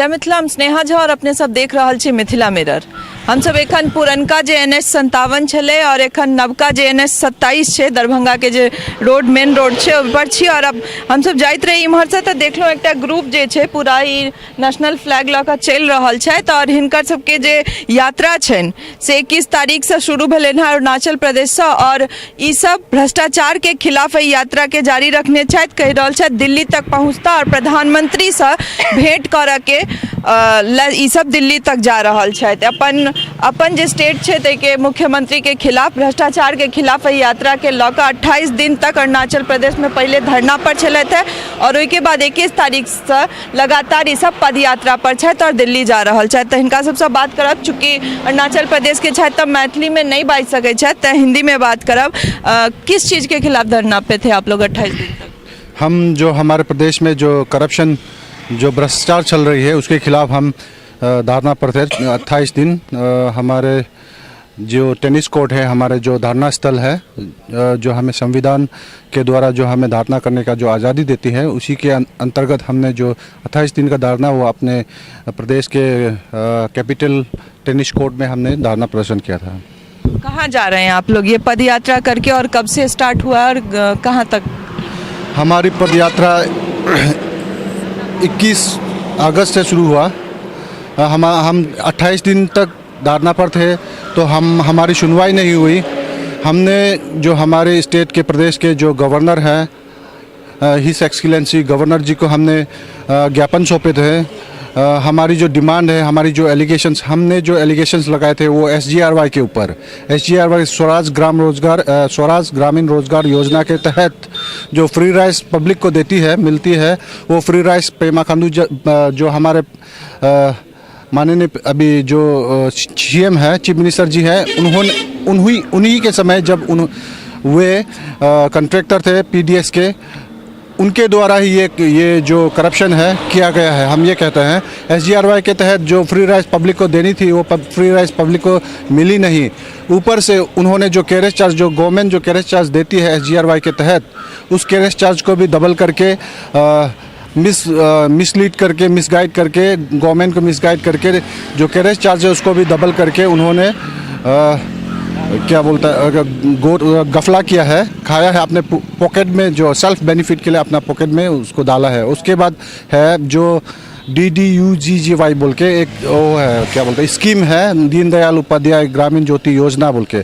जय मिथिला, हम स्नेहा झा और अपने सब देख रहल छी मिथिला मिरर। हमसब एखन पुरनका जे एन एच 57 छलै और एखन नवका जे एन एच 27 छै, दरभंगा के जे रोड मेन रोड छै, ओहि पर छी। और अब हमसब जाइत रही इम्हरसँ तऽ देखलहुँ एकटा ग्रुप जे छै पूरा ई नेशनल फ्लैग लऽ कऽ चलि रहल छथि और हिनकर सबके जे यात्रा छनि से 21 तारीखसँ शुरू भेलनि हँ अरुणाचल प्रदेशसँ और ई सब भ्रष्टाचार के खिलाफ एहि यात्रा के जारी रखने छथि। कहि रहल छथि दिल्ली तक पहुँचता और प्रधानमंत्रीसँ भेंट करऽ के ई सब दिल्ली तक जा रहल छथि। अपन अपन जे स्टेट छै ताहिके मुख्यमंत्री के खिलाफ, भ्रष्टाचार के खिलाफ एहि यात्रा के लऽ कऽ 28 दिन तक अरुणाचल प्रदेश में पहिले धरना पर छलथि हेँ और ओहिके बाद 21 तारीखसँ लगातार ई सब पद यात्रा पर छथि और दिल्ली जा रहल छथि। तऽ हिनका सबसँ बात करब, चूँकि अरुणाचल प्रदेश के छथि तऽ मैथिली में नहीं बाजि सकै छथि तऽ हिंदी में बात करब। किस चीज़ के खिलाफ धरना पे थे आप लोग 28 दिन तक? हम जो हमारे प्रदेश में जो करप्शन, जो भ्रष्टाचार चल रही है, उसके खिलाफ हम धरना पर थे 28 दिन। हमारे जो टेनिस कोर्ट है, हमारे जो धरना स्थल है, जो हमें संविधान के द्वारा जो हमें धरना करने का जो आज़ादी देती है, उसी के अंतर्गत हमने जो 28 दिन का धरना, वो अपने प्रदेश के कैपिटल टेनिस कोर्ट में हमने धरना प्रदर्शन किया था। कहाँ जा रहे हैं आप लोग ये पद यात्रा करके और कब से स्टार्ट हुआ और कहाँ तक? हमारी पद यात्रा 21 अगस्त से शुरू हुआ। हम 28 दिन तक धरना पर थे तो हम हमारी सुनवाई नहीं हुई। हमने जो हमारे स्टेट के, प्रदेश के जो गवर्नर हैं, his excellency governor जी को हमने ज्ञापन सौंपे थे। हमारी जो डिमांड है, हमारी जो एलिगेशंस, हमने जो एलिगेशंस लगाए थे वो एस जी आर वाई के ऊपर, एस जी आर वाई स्वराज ग्राम रोजगार, स्वराज ग्रामीण रोजगार योजना के तहत जो फ्री राइस पब्लिक को देती है, मिलती है, वो फ्री राइस पेमा खांडू जो हमारे माननीय अभी जो सीएम है, चीफ मिनिस्टर जी है, उन्होंने उन्हीं उन्हीं के समय जब उन वे कंट्रैक्टर थे पीडीएस के, उनके द्वारा ही ये जो करप्शन है किया गया है। हम ये कहते हैं, एस के तहत जो फ्री राइस पब्लिक को देनी थी, वो फ्री राइस पब्लिक को मिली नहीं। ऊपर से उन्होंने जो कैरेज चार्ज, जो गवर्नमेंट जो कैरेज चार्ज देती है एस के तहत, उस कैरेज चार्ज को भी डबल करके मिसलीड करके, मिसगाइड करके, गवर्नमेंट को मिसगाइड करके जो कैरेज चार्ज है उसको भी डबल करके उन्होंने क्या बोलता है, गफला किया है, खाया है अपने पॉकेट में, जो सेल्फ बेनिफिट के लिए अपना पॉकेट में उसको डाला है। उसके बाद है जो D D you G G Y बोल के एक वो है, क्या बोलते हैं, स्कीम है, दीनदयाल उपाध्याय ग्रामीण ज्योति योजना बोल के।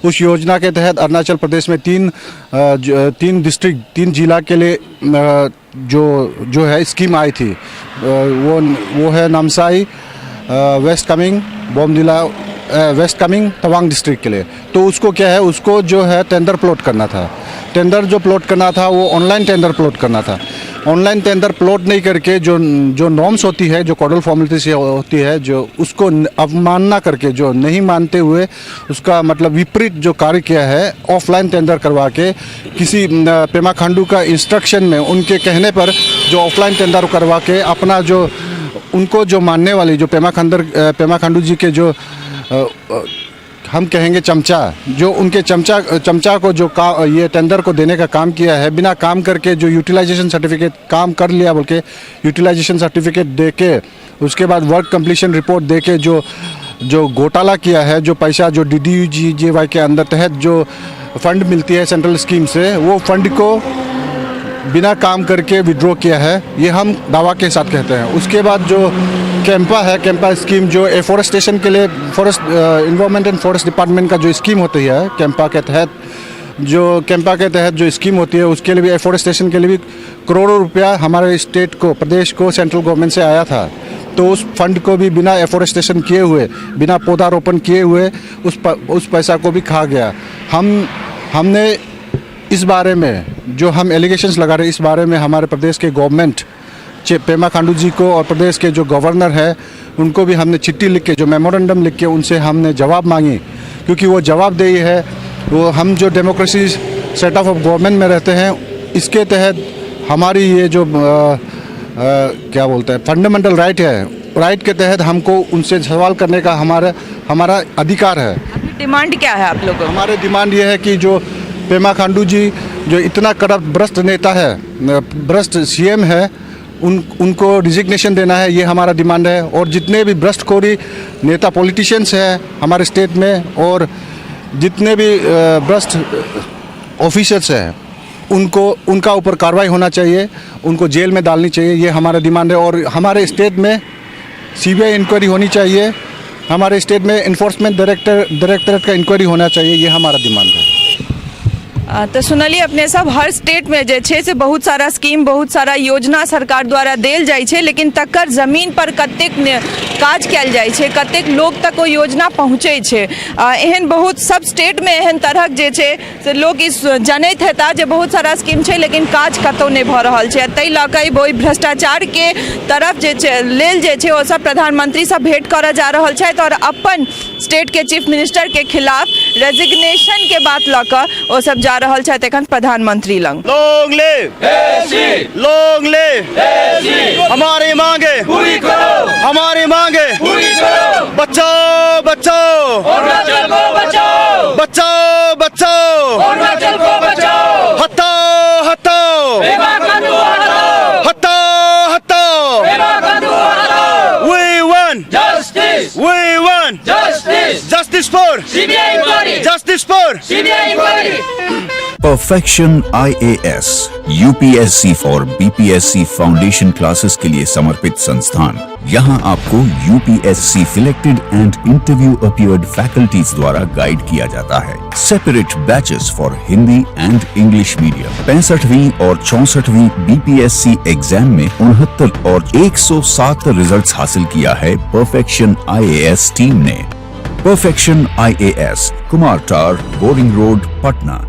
उस योजना के तहत अरुणाचल प्रदेश में तीन डिस्ट्रिक्ट, तीन जिला के लिए जो जो है स्कीम आई थी, वो है Namsai, west Kameng, Bomdila, west Kameng, Tawang district के लिए। तो उसको क्या है, उसको जो है टेंडर प्लॉट करना था। टेंडर जो प्लॉट करना था, वो ऑनलाइन टेंडर प्लॉट करना था। ऑनलाइन टेंडर प्लॉट नहीं करके जो जो नॉर्म्स होती है, जो कोडल फॉर्मेलिटीज होती है, जो उसको अवमानना करके, जो नहीं मानते हुए उसका मतलब विपरीत जो कार्य किया है, ऑफलाइन टेंडर करवा के, किसी पेमा खांडू का इंस्ट्रक्शन में, उनके कहने पर जो ऑफलाइन टेंडर करवा के अपना जो उनको जो मानने वाली जो पेमा खांडू जी के जो हम कहेंगे चमचा, जो उनके चमचा चमचा को जो का ये टेंडर को देने का काम किया है, बिना काम करके जो यूटिलाइजेशन सर्टिफिकेट, काम कर लिया बोल के यूटिलाइजेशन सर्टिफिकेट दे के, उसके बाद वर्क कंप्लीशन रिपोर्ट दे के जो जो घोटाला किया है, जो पैसा जो डी डी you जी जे वाई के अंदर तहत जो फंड मिलती है सेंट्रल स्कीम से, वो फंड को बिना काम करके विड्रॉ किया है, ये हम दावा के साथ कहते हैं। उसके बाद जो कैंपा है, कैंपा स्कीम जो एफोरेस्टेशन के लिए forest environment and forest department का जो स्कीम होती है, कैंपा के तहत जो कैंपा के तहत जो स्कीम होती है, उसके लिए भी, एफोरेस्टेशन के लिए भी करोड़ों रुपया हमारे स्टेट को, प्रदेश को सेंट्रल गवर्नमेंट से आया था। तो उस फंड को भी बिना एफोरेस्टेशन किए हुए, बिना पौधारोपण किए हुए उस पैसा को भी खा गया। हमने इस बारे में जो हम एलिगेशंस लगा रहे हैं, इस बारे में हमारे प्रदेश के गवर्नमेंट पेमा खांडू जी को और प्रदेश के जो गवर्नर है उनको भी हमने चिट्ठी लिख के, जो मेमोरेंडम लिख के उनसे हमने जवाब मांगी, क्योंकि वो जवाबदेही है। वो हम जो डेमोक्रेसी सेटअप ऑफ गवर्नमेंट में रहते हैं, इसके तहत हमारी ये जो क्या बोलते हैं, फंडामेंटल राइट है, राइट के तहत हमको उनसे सवाल करने का हमारा हमारा अधिकार है। अभी डिमांड क्या है आप लोगों की? हमारे डिमांड ये है कि जो पेमा खांडू जी जो इतना करप्ट भ्रष्ट नेता है, भ्रष्ट सीएम है, उन उनको रिजिग्नेशन देना है, ये हमारा डिमांड है। और जितने भी भ्रष्टखोरी नेता पॉलिटिशियंस हैं हमारे स्टेट में और जितने भी भ्रष्ट ऑफिसर्स हैं, उनको उनका ऊपर कार्रवाई होना चाहिए, उनको जेल में डालनी चाहिए, ये हमारा डिमांड है। और हमारे स्टेट में सीबीआई इंक्वायरी होनी चाहिए, हमारे स्टेट में इन्फोर्समेंट डायरेक्टरेट का इंक्वायरी होना चाहिए, ये हमारा डिमांड है। तऽ सुनलियै अपने सब, हर स्टेटमे जे छै से बहुत सारा स्कीम, बहुत सारा योजना सरकार द्वारा देल जाइ छै, लेकिन तकर जमीन पर कतेक काज कयल जाइ छै, कतेक लोक तक ओ योजना पहुँचै छै? एहन बहुत सब स्टेटमे एहन तरहक जे छै से लोक ई जनैत हेता जे बहुत सारा स्कीम छै, लेकिन काज कतहु नहि भऽ रहल छै। ताहि लऽ कऽ ओहि भ्रष्टाचारके तरफ जे छै लेल जे छै ओ सब प्रधानमंत्रीसँ भेंट करऽ जा रहल छथि आओर अपन स्टेटके चीफ मिनिस्टरके खिलाफ रेजिग्नेशनके बात लऽ कऽ ओ सब जा रहल छथि एखन प्रधानमंत्री लग। Long live! Long live! हमारी मांगे पूरी करो। हमारी मांगे पूरी करो। बचाओ, बचाओ! अरुणाचल को बचाओ। बचाओ, बचाओ! अरुणाचल को बचाओ। हटाओ, हटाओ! पेमा खांडू हटाओ। हटाओ, हटाओ! पेमा खांडू हटाओ। We want Justice. We want Justice. Justice for CBI inquiry. Justice for CBI inquiry. Perfection IAS, UPSC और बीपीएससी फाउंडेशन क्लासेस के लिए समर्पित संस्थान। यहां आपको UPSC selected and interview appeared faculties द्वारा गाइड किया जाता है। Separate batches for Hindi and English medium। 65वीं और 64वीं बीपीएससी एग्जाम में 69 और 107 रिजल्ट्स हासिल किया है परफेक्शन आईएएस टीम ने। परफेक्शन आईएएस, कुमार टार, बोरिंग रोड, पटना।